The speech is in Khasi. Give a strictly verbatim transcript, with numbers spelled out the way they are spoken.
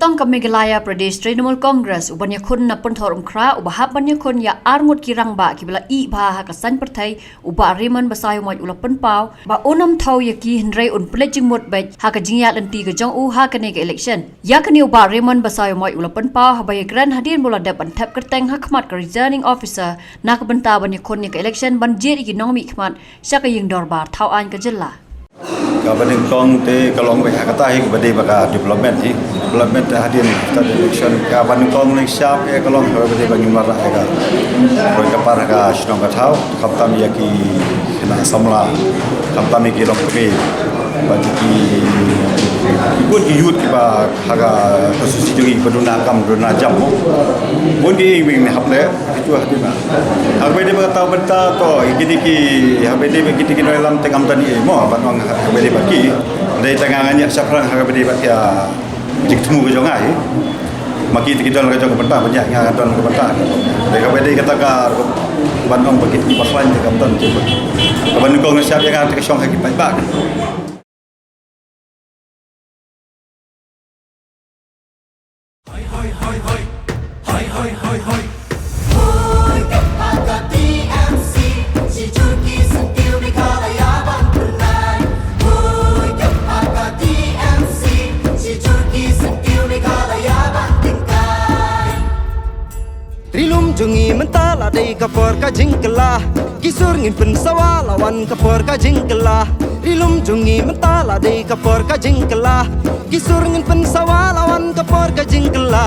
Kong ka Meghalaya Pradesh Trinamool Congress u ban ïakhun na Pynthorumkhrah, u ba hap ban ïakhun ïa arngut ki rangbah ki ba la ih bha ha ka saiñ pyrthei, u Bah Raymond Basaiawmoit u la pynpaw ba un ym thew ïa ki hynrei un pynleit jingmut beit ha ka jingïaid lynti ka jong u ha kane ka election. Ïa kane u Bah Raymond Basaiawmoit u la pynpaw haba ïakren hadien ba u la dep ban thep kyrteng ha khmat ka Returning Officer na ka bynta ban ïakhun ïa ka election ban jied ïa ki nongmihkhmat sha ka ïing dorbar thaw aiñ ka jylla. Kaba nyngkong te ka long beit ha kata hi kaba dei ba ka development hi. Development te hadien after the election kaba nyngkong nyngshap ïa ka long kaba dei ba ngim lah ïa ka roi ka par ha ka shnong ka thaw, khamtam ïa ki khynnah samla, khamtam ïa ki longkmie, bad ki, ki bun ki youth kiba ha ka constituency jong ngi ba duna kam duna jam mo. Bun ki wing ne hap leh. Itu hadien na. Haba dei ba ka taw bynta to, ïa kine ki, haba dei ba kine ki nongïalam te kam tang ïa mo, ban ong haba dei ba ki. Dei tang nga ngan ïa shaphrang haba dei ba ki, ah, jingthmu ka jong nga hi. Ma ki te ki don ka jong ka bynta, ban ïa nga don ka bynta. Dei haba dei kata ka, ban ong ba kine ki ba khlaiñ te kam tang ïa. Kaba nyngkong nga shap ïa nga te ka shong ha ki paidbah. Ri lum jong ngi mynta la dei ka por ka jingkylla. Ki sur ngin pynsawa la wan ka por ka jingkylla. Ri lum jong ngi mynta la dei ka por ka jingkylla. Ki sur ngin pynsawa la wan ka por ka jingkylla.